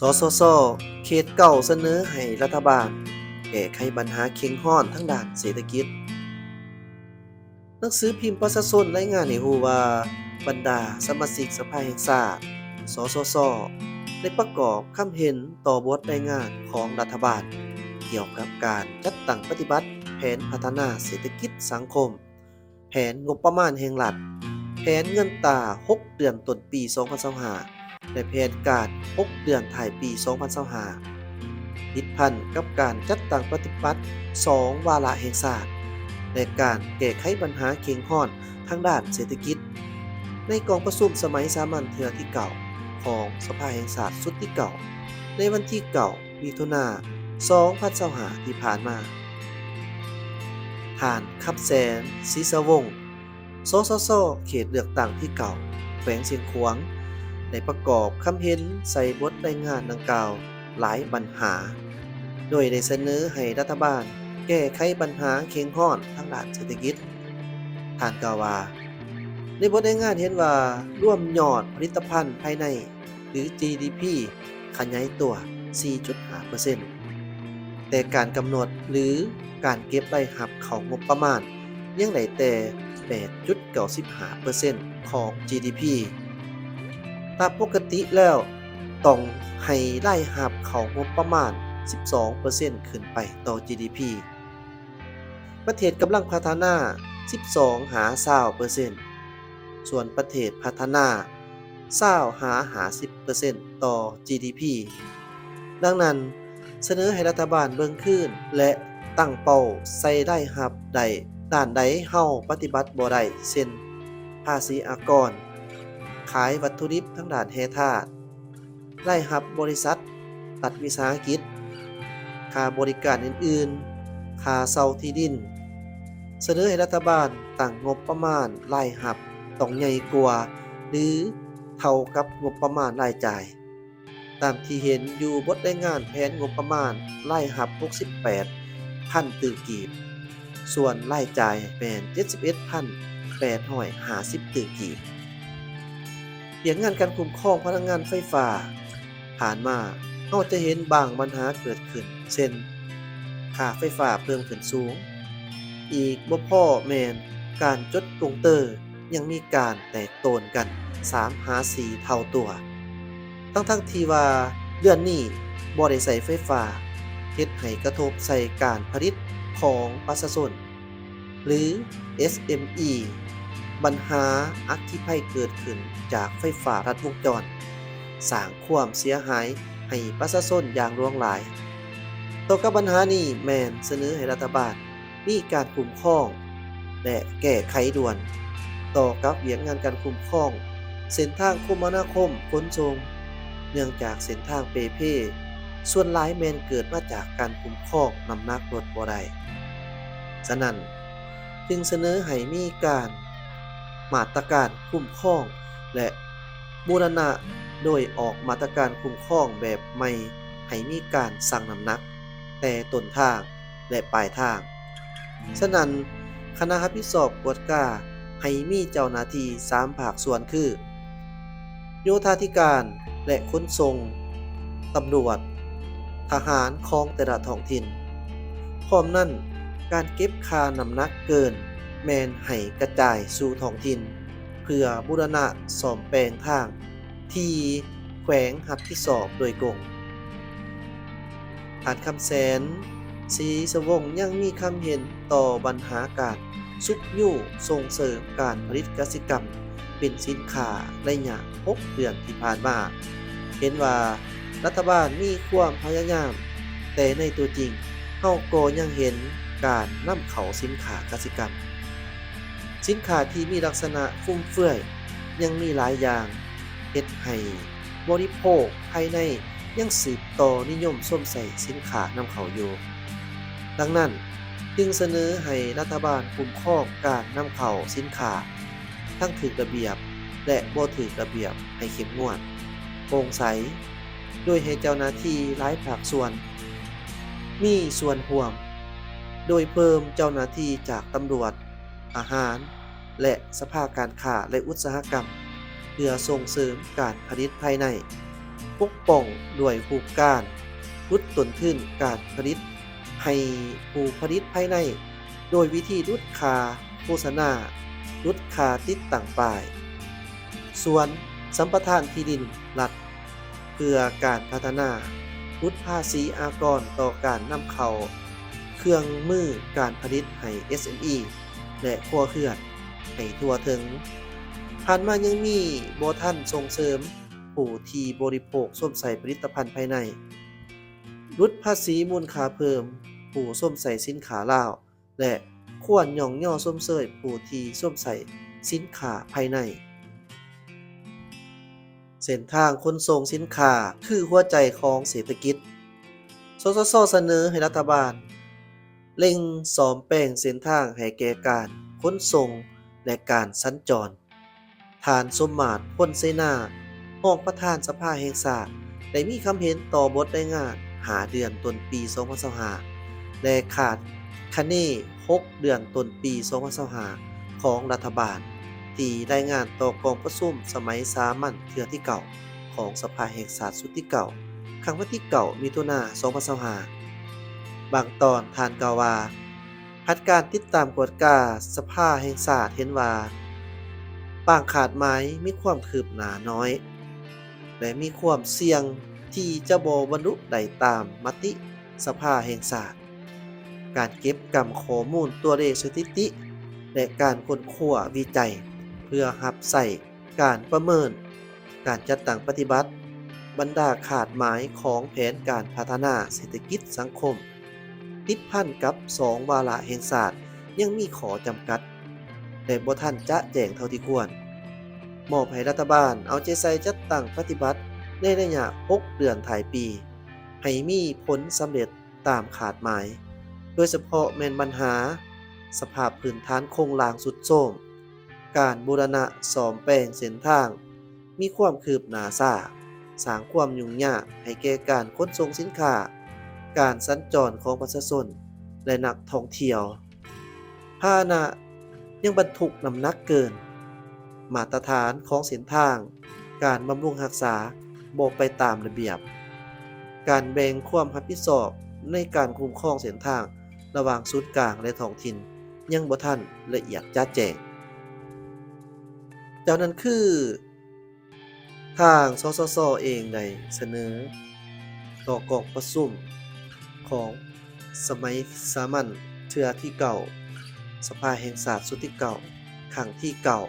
ສສຊ ເຂດເກົ້າ ສະເໜີໃຫ້ລັດຖະບານແກ້ໄຂບັນຫາເຄັ່ງຮ້ອນທາງດ້ານເສດຖະກິດ. ໜັງສືພິມປະຊາຊົນລາຍງານໃຫ້ຮູ້ວ່າ ບັນດາສະມາຊິກສະພາແຫ່ງຊາດ ສສຊ ໄດ້ປະກອບຄຳເຫັນຕໍ່ບົດລາຍງານຂອງລັດຖະບານ ກ່ຽວກັບການຈັດຕັ້ງປະຕິບັດແຜນພັດທະນາເສດຖະກິດສັງຄົມ, ແຜນງົບປະມານແຫ່ງລັດ, ແຜນເງິນຕາຫົກເດືອນຕົ້ນປີສອງພັນຊາວຫ້າ ແລະ ແຜນການຫົກເດືອນທ້າຍປີສອງພັນຊາວຫ້າ ຕິດພັນກັບການຈັດຕັ້ງປະຕິບັດສອງວາລະແຫ່ງຊາດ ແລະ ການແກ້ໄຂບັນຫາເຄັ່ງຮ້ອນທາງດ້ານເສດຖະກິດ ໃນກອງປະຊຸມສະໄໝສາມັນເທື່ອທີເກົ້າ ຂອງສະພາແຫ່ງຊາດຊຸດທີເກົ້າ ໃນວັນທີເກົ້າ ມິຖຸນາ ສອງພັນຊາວຫ້າ ທີ່ຜ່ານມາ. ທ່ານ ຄຳແສນ ສີສະວົງ ສສຊ ເຂດເລືອກຕັ້ງທີເກົ້າ ແຂວງຊຽງຂວາງ ໄດ້ປະກອບຄຳເຫັນໃສ່ບົດລາຍງານດັ່ງກ່າວຫຼາຍບັນຫາ, ໂດຍໄດ້ສະເໜີໃຫ້ລັດຖະບານແກ້ໄຂບັນຫາເຄັ່ງຮ້ອນທາງດ້ານເສດຖະກິດ. ທ່ານກ່າວວ່າ ໃນບົດລາຍງານເຫັນວ່າ ລວມຍອດຜະລິດຕະພັນພາຍໃນ ຫຼື ຈີດີພີ ຂະຫຍາຍຕົວ ສີ່ຈຸດຫ້າເປີເຊັນ ແຕ່ການກຳນົດ ຫຼື ການເກັບລາຍຮັບເຂົ້າງົບປະມານ ຍັງໄດ້ແຕ່ ແປດຈຸດເກົ້າສິບຫ້າເປີເຊັນ ຂອງ ຈີດີພີ. ຕາມປົກກະຕິແລ້ວ ຕ້ອງໃຫ້ລາຍຮັບເຂົ້າງົບປະມານ ສິບສອງເປີເຊັນ ຂຶ້ນໄປຕໍ່ ຈີດີພີ. ປະເທດກຳລັງພັດທະນາ ສິບສອງຫາຊາວເປີເຊັນ, ສ່ວນປະເທດພັດທະນາ ຊາວຫາຫ້າສິບເປີເຊັນ ຕໍ່ ຈີດີພີ. ດັ່ງນັ້ນ, ສະເໜີໃຫ້ລັດຖະບານເບິ່ງຄືນ ແລະ ຕັ້ງເປົ້າໃສ່ລາຍຮັບໃດ ດ້ານໃດເຮົາປະຕິບັດບໍ່ໄດ້ ເຊັ່ນ ພາສີອາກອນ, ຂາຍວັດຖຸດິບທາງດ້ານແຮ່ທາດ, ລາຍຮັບບໍລິສັດ, ລັດວິສາຫະກິດ, ຄ່າບໍລິການອື່ນໆ, ຄ່າເຊົ່າທີ່ດິນ. ສະເໜີໃຫ້ລັດຖະບານຕັ້ງງົບປະມານລາຍຮັບຕ້ອງໃຫຍ່ກວ່າ ຫຼື ເທົ່າກັບງົບປະມານລາຍຈ່າຍ. ຕາມທີ່ເຫັນຢູ່ບົດລາຍງານແຜນງົບປະມານລາຍຮັບ ຫົກສິບແປດພັນຕື້ກີບ, ສ່ວນລາຍຈ່າຍແມ່ນ ເຈັດສິບເອັດພັນແປດຮ້ອຍຫ້າສິບຕື້ກີບ. ວຽກງານການຄຸ້ມຄອງພະລັງງານໄຟຟ້າ ຜ່ານມາເຮົາຈະເຫັນບາງບັນຫາເກີດຂຶ້ນ ເຊັ່ນ ຄ່າໄຟຟ້າເພີ່ມຂຶ້ນສູງ. ອີກບໍ່ພໍແມ່ນການຈົດກົງເຕີ ຍັງມີການແຕກໂຕນກັນສາມຫາສີ່ເທົ່າຕົວ, ທັງໆທີ່ວ່າເດືອນນີ້ບໍ່ໄດ້ໃຊ້ໄຟຟ້າ ເຮັດໃຫ້ກະທົບໃສ່ການຜະລິດຂອງປະຊາຊົນ ຫຼື ເອສເອັມອີ. ບັນຫາອັກຄີໄພເກີດຂຶ້ນຈາກໄຟຟ້າລັດວົງຈອນ ສ້າງຄວາມເສຍຫາຍໃຫ້ປະຊາຊົນຢ່າງຫຼວງຫຼາຍ. ຕໍ່ກັບບັນຫານີ້ແມ່ນສະເໜີໃຫ້ລັດຖະບານ ມີການຄຸ້ມຄອງ ແລະ ແກ້ໄຂດ່ວນ. ຕໍ່ກັບວຽກງານການຄຸ້ມຄອງເສັ້ນທາງຄົມມະນາຄົມຂົນສົ່ງ, ເນື່ອງຈາກເສັ້ນທາງເປ່ເພ ສ່ວນຫຼາຍແມ່ນເກີດມາຈາກການຄຸ້ມຄອງນ້ຳໜັກລົດບໍ່ໄດ້. ສະນັ້ນ, ຈຶ່ງສະເໜີໃຫ້ມີການ ມາດຕະການຄຸ້ມຄອງ ແລະ ບູລະນະ ໂດຍອອກມາດຕະການຄຸ້ມຄອງແບບໃໝ່ ໃຫ້ມີການຊັ່ງນ້ຳໜັກແຕ່ຕົ້ນທາງ ແລະ ປາຍທາງ. ສະນັ້ນ, ຄະນະຮັບຜິດຊອບກວດກາໃຫ້ມີເຈົ້າໜ້າທີ່ສາມພາກສ່ວນຄື ໂຍທາທິການ ແລະ ຂົນສົ່ງ, ຕຳຫຼວດ, ທະຫານຂອງແຕ່ລະທ້ອງຖິ່ນ. ພ້ອມນັ້ນ, ການເກັບຄ່ານ້ຳໜັກເກີນແມ່ນໃຫ້ກະຈາຍສູ່ທ້ອງຖິ່ນ ເພື່ອບູລະນະສ້ອມແປງທາງ ທີ່ແຂວງຮັບຜິດຊອບໂດຍກົງ. ທ່ານ ຄຳແສນ ສີສະວົງ ຍັງມີຄຳເຫັນຕໍ່ບັນຫາການຊຸກຍູ້ສົ່ງເສີມການຜະລິດກະສິກຳເປັນສິນຄ້າໄລຍະຫົກເດືອນທີ່ຜ່ານມາ, ເຫັນວ່າລັດຖະບານມີຄວາມພະຍາຍາມ, ແຕ່ໃນຕົວຈິງເຮົາກໍຍັງເຫັນການນຳເຂົ້າສິນຄ້າກະສິກຳ. ສິນຄ້າທີ່ມີລັກສະນະຟຸມເຟືອຍຍັງມີຫຼາຍຢ່າງ, ເຮັດໃຫ້ບໍລິໂພກພາຍໃນຍັງສືບຕໍ່ນິຍົມຊົມໃຊ້ສິນຄ້ານຳເຂົ້າຢູ່. ດັ່ງນັ້ນ, ຈຶ່ງສະເໜີໃຫ້ລັດຖະບານຄຸ້ມຄອງການນຳເຂົ້າສິນຄ້າ ທັງຖືກລະບຽບ ແລະ ບໍ່ຖືກລະບຽບໃຫ້ເຂັ້ມງວດ, ໂປ່ງໃສ, ໂດຍໃຫ້ເຈົ້າໜ້າທີ່ຫຼາຍພາກສ່ວນມີສ່ວນຮ່ວມ, ໂດຍເພີ່ມເຈົ້າໜ້າທີ່ຈາກຕຳຫຼວດ, ທະຫານ ແລະ ສະພາການຄ້າ ແລະ ອຸດສາຫະກຳ ເພື່ອສົ່ງເສີມການຜະລິດພາຍໃນ. ປົກປ້ອງດ້ວຍຮູບການຫຼຸດຕົ້ນທຶນການຜະລິດໃຫ້ຜູ້ຜະລິດພາຍໃນ ໂດຍວິທີຫຼຸດຄ່າໂຄສະນາ, ຫຼຸດຄ່າຕິດຕັ້ງປ້າຍ, ສວນ, ສຳປະທານທີ່ດິນລັດເພື່ອການພັດທະນາ, ຫຼຸດພາສີອາກອນຕໍ່ການນຳເຂົ້າເຄື່ອງມືການຜະລິດໃຫ້ ເອັສເອັມອີ ແລະ ຄົວເຮືອນໃຫ້ທົ່ວເຖິງ. ຜ່ານມາຍັງມີບໍ່ທັນສົ່ງເສີມຜູ້ທີ່ບໍລິໂພກຊົມໃຊ້ຜະລິດຕະພັນພາຍໃນ, ຫຼຸດພາສີມູນຄ່າເພີ່ມຜູ້ຊົມໃຊ້ສິນຄ້າລາວ ແລະ ຄວນຍ້ອງຍໍຊົມເຊີຍຜູ້ທີ່ຊົມໃຊ້ສິນຄ້າພາຍໃນ. ເສັ້ນທາງຂົນສົ່ງສິນຄ້າຄືຫົວໃຈຂອງເສດຖະກິດ. ສສຊ ສະເໜີໃຫ້ລັດຖະບານເລັ່ງສ້ອມແປງເສັ້ນທາງໃຫ້ແກ່ການຂົນສົ່ງ ແລະ ການສັນຈອນ. ທ່ານ ສົມມາດ ພົນເສນາ ຮອງປະທານສະພາແຫ່ງຊາດ ໄດ້ມີຄຳເຫັນຕໍ່ບົດລາຍງານຫ້າເດືອນຕົ້ນປີສອງພັນຊາວຫ້າ ແລະ ຄາດຄະເນຫົກເດືອນຕົ້ນປີສອງພັນຊາວຫ້າ ຂອງລັດຖະບານ ທີ່ລາຍງານຕໍ່ກອງປະຊຸມສະໄໝສາມັນເທື່ອທີເກົ້າ ຂອງສະພາແຫ່ງຊາດຊຸດທີເກົ້າ ຄັ້ງວັນທີເກົ້າ ມິຖຸນາ ສອງພັນຊາວຫ້າ. ບາງຕອນທ່ານກ່າວວ່າ, ພັດການຕິດຕາມກວດກາສະພາແຫ່ງຊາດເຫັນວ່າ ບາງຄາດໝາຍມີຄວາມຄືບໜ້ານ້ອຍ ແລະ ມີຄວາມສ່ຽງທີ່ຈະບໍ່ບັນລຸໄດ້ຕາມມະຕິສະພາແຫ່ງຊາດ. ການເກັບກຳຂໍ້ມູນຕົວເລກສະຖິຕິ ແລະ ການຄົ້ນຄວ້າວິໄຈ ເພື່ອຮັບໃຊ້ ການປະເມີນ, ການຈັດຕັ້ງປະຕິບັດ, ບັນດາຄາດໝາຍຂອງແຜນການພັດທະນາເສດຖະກິດສັງຄົມ ຕິດພັນກັບສອງວາລະແຫ່ງຊາດ ຍັງມີຂໍ້ຈຳກັດ ແລະ ບໍ່ທັນຈະແຈ້ງເທົ່າທີ່ຄວນ. ມອບໃຫ້ລັດຖະບານເອົາໃຈໃສ່ຈັດຕັ້ງປະຕິບັດໃນໄລຍະຫົກເດືອນທ້າຍປີ ໃຫ້ມີຜົນສຳເລັດ ຕາມຄາດໝາຍ, ໂດຍສະເພາະແມ່ນບັນຫາສະພາບພື້ນຖານໂຄງລ່າງຊຸດໂຊມ, ການບູລະນະສ້ອມແປງເສັ້ນທາງມີຄວາມຄືບໜ້າຊ້າ, ສ້າງຄວາມຫຍຸ້ງຍາກໃຫ້ແກ່ການຂົນສົ່ງສິນຄ້າ, ການສັນຈອນຂອງປະຊາຊົນ ແລະ ນັກທ່ອງທ່ຽວ. ພາຫະນະຍັງບັນທຸກນ້ຳໜັກເກີນມາດຕະຖານຂອງເສັ້ນທາງ, ການບຳລຸງຮັກສາບໍ່ໄປຕາມລະບຽບ, ການແບ່ງຄວາມຮັບຜິດຊອບໃນການຄຸ້ມຄອງເສັ້ນທາງລະຫວ່າງສູນກາງ ແລະ ທ້ອງຖິ່ນຍັງບໍ່ທັນລະອຽດຈະແຈ້ງ. ເຈົ້ານັ້ນຄື ທາງ ສສຊ ເອງໄດ້ສະເໜີຕໍ່ກອງປະຊຸມຂອງສະໄໝສາມັນເທື່ອທີເກົ້າ ສະພາແຫ່ງຊາດຊຸດທີເກົ້າ ຄັ້ງທີເກົ້າ